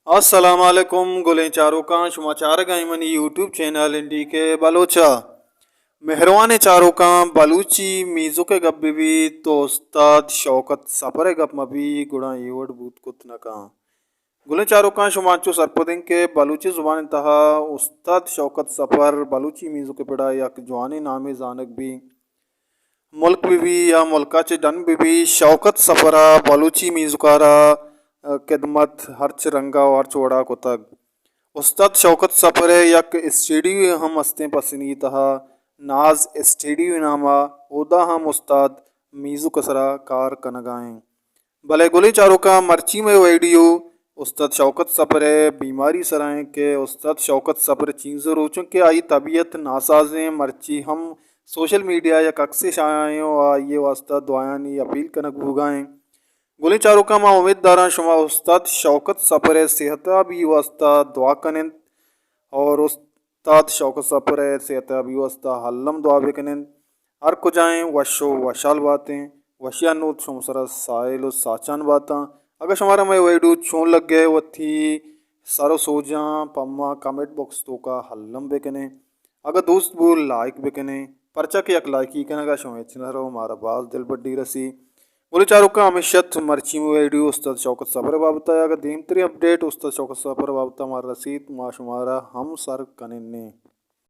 السلام علیکم گلیں چاروکاں، شما چارگ ءَ منی یوٹیوب چینل این ڈی کے بلوچ ءَ۔ مہروانیں چاروکاں، بلوچی میوزک ءِ گپ بہ بیت تو استاد شوکت سفر ءِ گپ مہ بیت گڑا اے وڑ بوت کت نہ کنت۔ گلیں چاروکاں، شما انچو سرپد ایں کہ بلوچی زبان ءِ تہا استاد شوکت سفر بلوچی میوزک ءِ پڑا یک جوانیں نامے زانگ بیت۔ ملک بہ بی یا ملک ءَ چہ ڈن بہ بی، شوکت سفر ءَ بلوچی میوزک ءَ را، ءَ، خدمت ہرچ رنگ ءَ و ہرچ وڑ ءَ کتگ۔ استاد شوکت سفر ءِ یک اسٹوڈیو ہم استیں پسنی تہا، ناز اسٹوڈیو نام ءَ، اودا ہم استاد میوزک ءِ سرا کار کنگ ءَ ایں۔ بلے گلیں چاروکاں، مرچی مئے ویڈیو استاد شوکت سفر ءِ بیماری سرا ایں کہ استاد شوکت سفر چینز روچ ایں کہ آئی طبیعت ناساز ایں، مرچی ہم سوشل میڈیا یک عکسے شائع ایں و آئی واسطہ دعایانی اپیل کنگ بوگا ایں۔ گلیں چاروکاں، ما امیت داراں شما استاد شوکت سفر ءِ صحت یابی واسطہ دعا کننت اور استاد شوکت سفر ءِ صحت یابی واسطہ الم دعا بکننت۔ ہر کجائیں وش و وشحال باتیں، وشی ءِ نود شما سرا ساحل و ساچان باتاں۔ اگہ شمارا مئے ویڈیو چون لگے، وتی سر و سوجاں پہ ما کمنٹ باکس توکا الم بکنیں۔ اگہ دوست بو لائک بکنیں، پرچا کہ یک لائکی کنگا شمئے ہچ نہ رو، مارا باز دلبڈی رسی۔ گلیں چاروکاں، ہمیش ات مرچی مئے ویڈیو استاد شوکت سفر ءِ بابت ءَ۔ اگہ دیمتریں اپڈیٹ استاد شوکت سفر ءِ بابت ءَ مارا رسیت، ما شمارا ہم سر کنیں۔